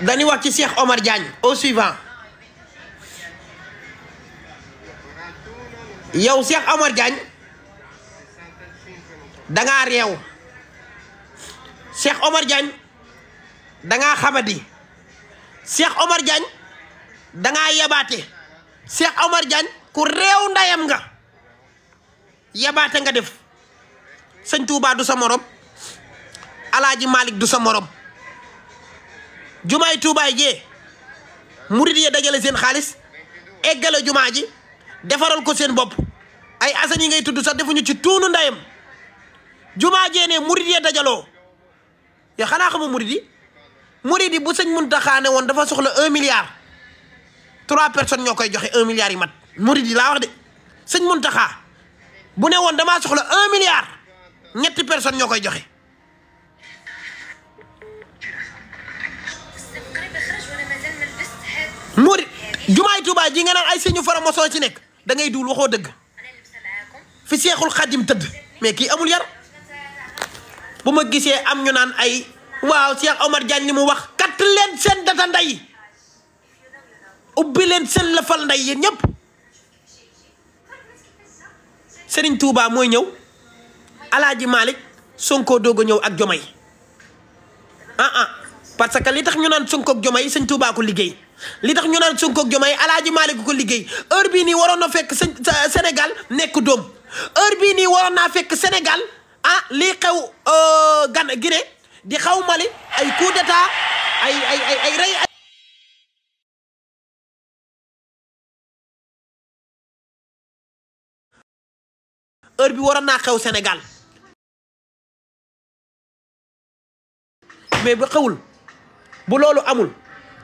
dañuy wax ci Cheikh Omar Diagne au suivant. yow Cheikh Omar Diagne dangaa réew. Cheikh Omar Diagne dangaa xamadi. Cheikh Omar Diagne dangaa yabaate. Cheikh Omar Diagne ku réew ndayam nga. yabaate nga def. sëñ Touba du sa morom. Alaaji Malick du sa morom. jumaay Touba jee murid yi dajale seen xaalis eggale jumaa ji defaral ko seen bopp ay asan yi ngay tudd sax defuñu ci tuunu ndayam. jumaa jee ne murid yi dajaloo yow xanaa xamu murid yi bu sëñ Muntaxa ne woon dafa soxla 1 milliard 3 personnes ñoo koy joxe 1 milliard yi mat. murid yi laa wax de sëñ Muntaxa bu ne woon damaa soxla 1 milliard ñetti personnes ñoo koy joxe. murid jumaay Tuubaa ji nga naan ay sëñu faramason ci nekk da ngay duul waxoo dëgg fi Seexul Xadim tëdd mais kii amul yar. bu ma gisee am ñu naan ay waaw Cheikh Omar Diagne li mu wax kat leen seen data nday ubbi leen seen lafal nday yéen ñëpp. Serigne Touba mooy ñëw Alaaji Malick Sonko doog a ñëw ak Jomay parce que li tax ñu naan Sonko ak Jomay sëñ Touba ko liggéey. li tax ñu naan Sonko ak Diomaye Alaaji Malick ko liggéey heure bii nii waroon na fekk Sénégal nekk doom heure bii nii waroon naa fekk Sénégal lii xew Guinée di xaw Mali ay coup d'état ay rey heure bi waroon naa xew Sénégal mais bu xewul bu loolu amul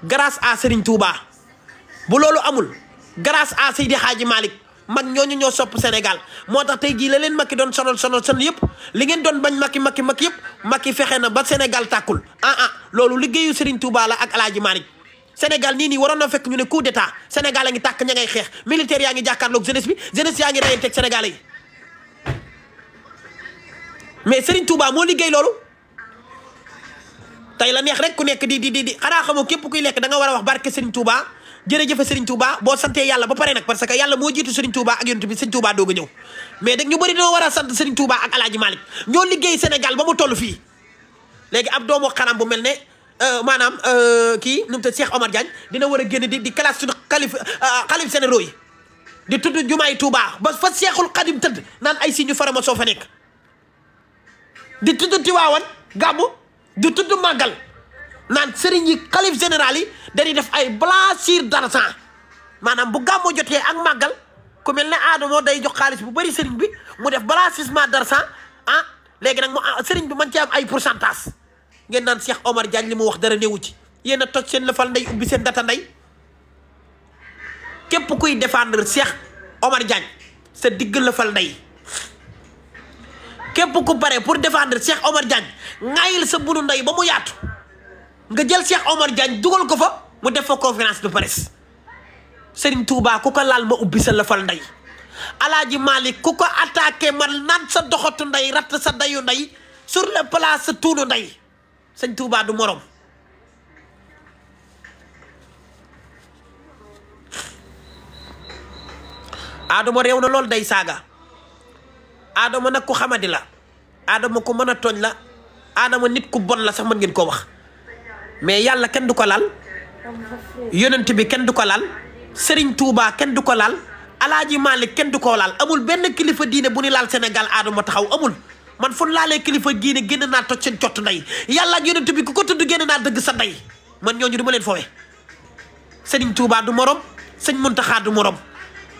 grâce à Serigne Touba bu loolu amul grâce à Seydi Hadji Malick mag ñooñu ñoo sopp Sénégal moo tax tey jii la leen Macky doon sonal yëpp li ngeen doon bañ Macky yëpp Macky fexe na ba Sénégal tàkkul loolu liggéeyu Serigne Touba la ak Alaaji Malick Sénégal nii waroon na fekk ñu ne coup d'état Sénégal a ngi tàkk ña ngay xeex militaire yaa ngi jàkkaarloog jeunesse bi jeunesse yaa ngi reyanteeg Sénégalais yi mais Serigne Touba moo liggéey loolu. tey la neex rek ku nekk di xanaa xamoo képp kuy lekk da nga war a wax barke Serigne Touba jërëjëf Serigne Touba boo santee yàlla ba pare nag parce que yàlla moo jiitu Serigne Touba ak yonent bi Serigne Touba doog a ñëw mais nag ñu bëri dañoo war a sant Serigne Touba ak Alaaji Malick ñoo liggéey Sénégal ba mu toll fii. léegi ab doomu xaram bu mel ne maanaam kii nu mu tudd Cheikh Omar Diagne dina war a génn di classe suñu xalif généraux yi di tudd jumaay Touba ba fa Cheikhul Khadim tëdd naan ay si ñu farama soo fa nekk di tudd Tiwaawan gàmmu du tudd màggal naan sëriñ yi xalif général yi dañuy def ay blanchir d'argent maanaam bu gàmmu jotee ak màggal ku mel ne Adamo day jox xaalis bu bëri sëriñ bi mu def blanchissement d'argent léegi nag mu sëriñ bi mën ci am ay pourcentage ngeen naan Cheikh Omar Diagne li mu wax dara néewu ci yéen a toj seen lafal ndey ubbi seen data ndey képp kuy défendre Cheikh Omar Diagne sa digg lafal ndey képp ku pare pour défendre Cheikh Omar Diagne ngayil sa bunu ndey ba mu yaatu nga jël Cheikh Omar Diagne dugal ko fa mu def fa conférence de presse Serigne Touba ku ko laal ma ubbi sa lafal ndey Alaaji Malick ku ko attaqué man naan sa doxatu ndey ratt sa dayu ndey sur le place sa tuunu ndey Serigne Touba du morom. Adama réew na loolu day saaga Adama nag ku xamadi la Adama ku mën a tooñ la Adama nit ku bon la sax mën ngeen koo wax mais yàlla kenn du ko laal yonent bi kenn du ko laal Serigne Touba kenn du ko laal Alaaji Malick kenn du ko laal amul benn kilifa diine bu ni laal Sénégal Adama taxaw amul man fu laalee kilifa diine génn naa toj seen cott ndey yàlla ak yonent bi ku ko tudd génn naa dëgg sa ndey man ñooñu du ma leen fowe Serigne Touba du morom sëñ Muntaxa du morom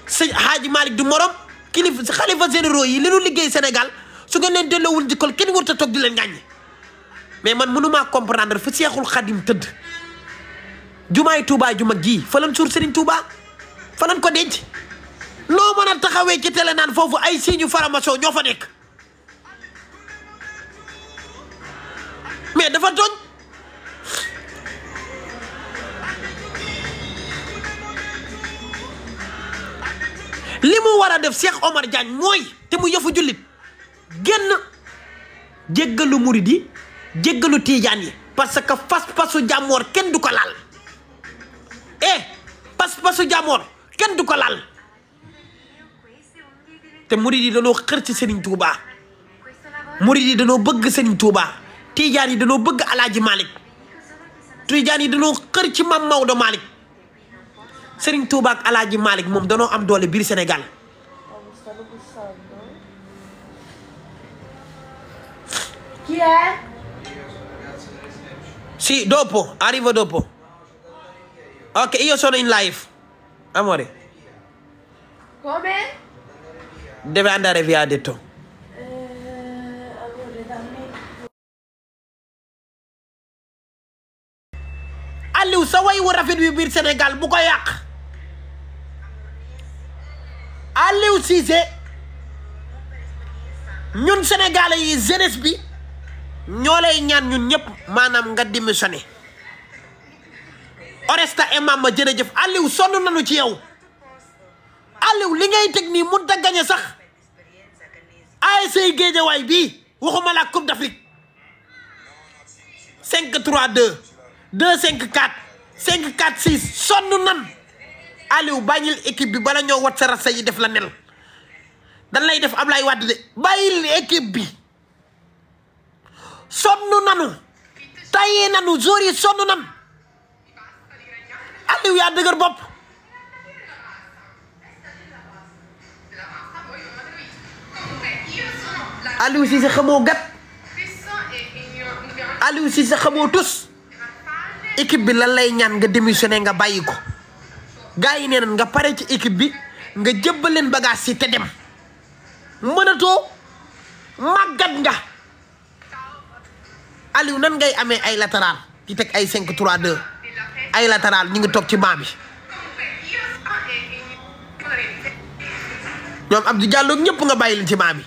sëñ Hadji Malick du morom kilifa xalifa généraux yi li nu liggéey Sénégal su ngeen leen delloowul njëkkal kenn warut a toog di leen ngàññi mais man mënumaa comprendre fi Seexul Xadim tëdd jumaay Touba ju mag ji fa lañ suur Serigne Touba fa lañ ko denc noo mën a taxawee ci télé naan foofu ay signe faramason ñoo fa nekk mais dafa tooñ li mu war a def Cheikh Omar Diagne mooy te mu yëfu jullit génn jéggalu murid yi jéggalu tiijaan yi parce que pas-pasu jàmmoor kenn du ko laal pas-pasu jàmmoor kenn du ko laal te murid yi dañoo xër ci Serigne Touba murid yi dañoo bëgg Serigne Touba Tijaan yi dañoo bëgg Alaaji Malick Tijaan yi dañoo xër ci Mam Maodo Malick Serigne Touba ak Alaaji Malick moom dañoo am doole biir Sénégal Chi è? Sì, dopo, arrivo dopo. Ok, io sono in live. Amore. Come? Deve andare via, ha detto. Amore, dammi. Aliou sa way wu rafet bi biir Sénégal bu ko yàq. Aliou Cissé ñun Sénégalais yi jeunesse bi ñoo lay ñaan ñun ñëpp maanaam nga démissionné Oresta et Mama jërëjëf Aliou sonn nañu ci yow Aliou li ngay teg nii mënut a gañe sax ASC Guédiawaye bii waxuma la Coupe d'Afrique 5-3-2 2-5-4 5-4-6 sonn nan Aliou bàyyil équipe bi bala ñoo wat sa rasa yi def la nel dan lay def Ablaye Wade de bàyyil équipe bi sonn nanu tayee nanu jour yi sonn nan Aliou yaa dëgër bopp Aliou Cissé xamoo gat Aliou Cissé xamoo tus équipe bi lan lay ñaan nga démissionné nga bàyyi ko gars yi nee nan nga pare ci équipe bi nga jëbbal leen bagage si te dem mënatoo màggat nga Aliou nan ngay amee ay latéral di teg ay 5-3-2 ay latéral ñu ngi toog ci banc bi ñoom Abdou Diallo ñëpp nga bàyyi leen ci banc bi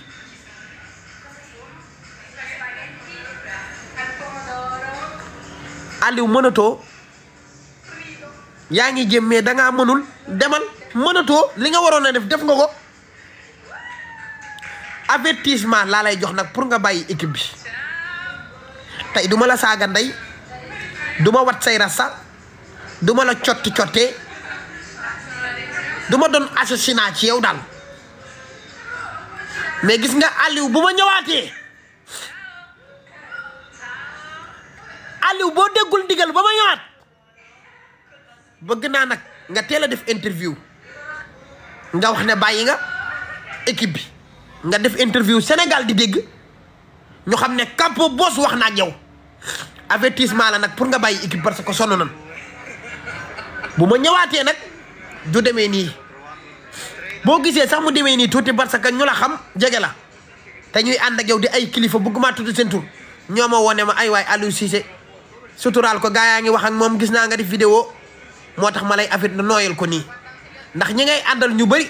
Aliou mënatoo yaa ngi jëm mais dangaa mënul demal mënatoo li nga waroon a def nga ko avertissement laa lay jox nag pour nga bàyyi équipe bi tey duma la saaga ndey duma wat say rasta duma la cottee duma doon assassinat ci yow daal mais gis nga Aliou bu ma ñëwaatee Aliou boo déggul ndigal ba ma ñëwaat bëgg naa nag nga teel a def interview nga wax ne bàyyi nga équipe bi nga def interview Sénégal di dégg ñu xam ne Campo Boss wax na ak yow avertissement la nag pour nga bàyyi équipe parce que sonn nan bu ma ñëwaatee nag du demee nii boo gisee sax mu demee nii tuuti parce que ñu la xam jege la te ñuy ànd ak yow di ay kilifa bëgguma tudd seen tur ñoo ma wone ma ay waay Aliou Cissé suturaal ko gaa yaa ngi wax ak moom gis naa nga def vidéo moo tax ma lay affaire na nooyal ko nii ndax ñi ngay àndal ñu bëri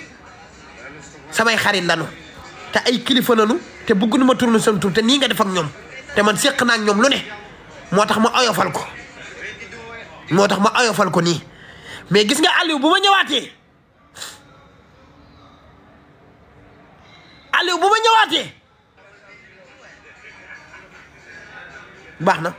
samay xarit lanu te ay kilifa lanu te bëgguñu ma tourner seen tur te nii nga def ak ñoom te man séq naa ak ñoom lu ne moo tax ma oyofal ko nii mais gis nga Aliou bu ma ñëwaatee baax na